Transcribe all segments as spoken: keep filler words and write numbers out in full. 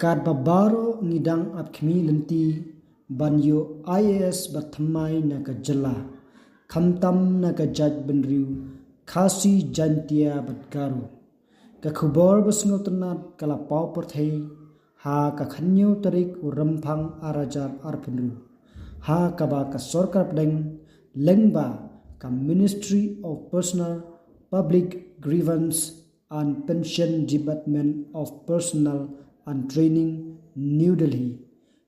Katba baroh ngi dang ap khmih lynti ban ïoh IAS ba thymmai na ka jylla, khamtam na ka jaitbynriew Khasi Jaintia bad Garo. Ka khubor ba sngewtynnat ka la paw pyrthei ha ka khathynñiew tarik u Rymphang ar hajar arphew hynriew, ha kaba ka sorkar pdeng lyngba ka Ministry of Personnel, Public Grievance and Pension, Department of Personnel and Training, New Delhi,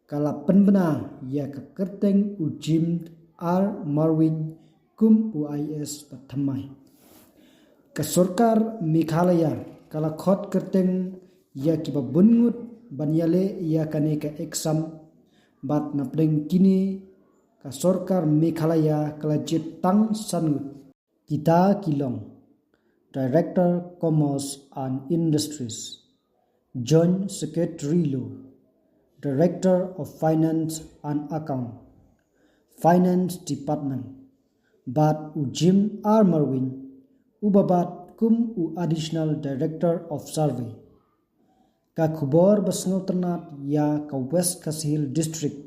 ka la pynbna ïa ka kyrteng u Jim R Marwein kum u IAS ba thymmai. Ka sorkar Meghalaya ka la khot kyrteng ïa kiba bun ngut ban ïaleh ïa kane ka exam, bad napdeng kine ka sorkar Meghalaya ka la jied tang san ngut. Kita ki long: Director Commerce and Industries, Joint Secretary Law, Director of Finance and Account, Finance Department, bad u Jim R Marwein, uba bat kum u Additional Director of Survey. Ka khubor ba sngewtynnat ïa ka West Khasi Hills District,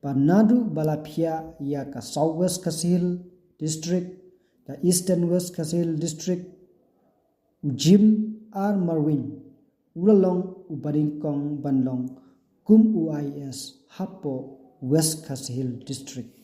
ba naduh ba la phiah ïa ka South West Khasi Hills District, ka Eastern West Khasi Hills District, u Jim R Marwein u la long uba nyngkong ban long kum u IAS hapoh West Khasi Hills District.